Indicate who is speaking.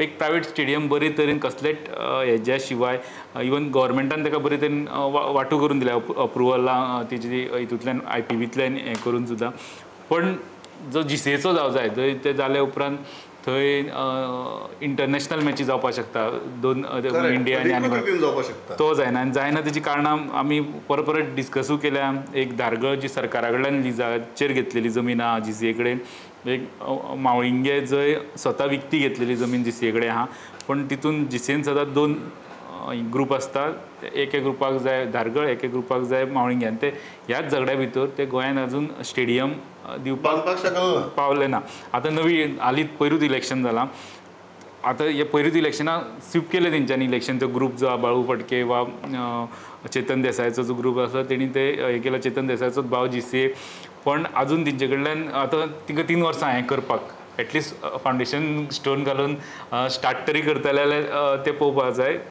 Speaker 1: एक private stadium बरे तरेन कसलेच हेज्या शिवाय इवन गोवोरमेंटान ताका बरे तरेन वांटू करून दिल्या, अप्रुवलां तेजी हितूंतल्यान आयपीबींतल्यान हें करून सुद्दां. पण जो जीसीएचो जावं जाय, जंय ते जाले उपरांत थंय इंटरनॅशनल मॅची जावपाक शकता, दोन इंडिया आनी
Speaker 2: जावपाक शकता,
Speaker 1: तो जायना. आनी जायना तेजी कारणां आमी परत परत डिस्कसूय केल्या. एक धारगळ जी सरकारा कडल्यान लिजाचेर घेतलेली जमीन आहा जीसीए कडेन, एक मावळिंगे जंय स्वता विकती घेतलेली जमीन जीसीए कडेन आहा, पूण तितून जीसीएन सदांच दोन ग्रूप आसता, एके ग्रुपाक जाय धारगळ, एके ग्रुपाक जाय मावळिंगे. आनी ते ह्याच झगड्या भितर ते गोंयान अजून स्टेडियम दिवपाक पावले ना. आतां नवी हालींच पयरूच इलेक्शन जालां, आतां हे पयरूच इलेक्शनां स्वीप केलें तेंच्यांनी इलेक्शन. तो ग्रूप जो बाळू फडके वा चेतन देसायाचो जो ग्रूप आसा तेणी ते हें केला, चेतन देसायाचोच भाव जीसीए, पण अजून तेंचे कडल्यान आतां तिका 3 वर्सां हें करपाक एटलिस्ट फावंडेशन स्टोन घालून स्टार्ट तरी करतले जाल्यार तें पळोवपाक जाय.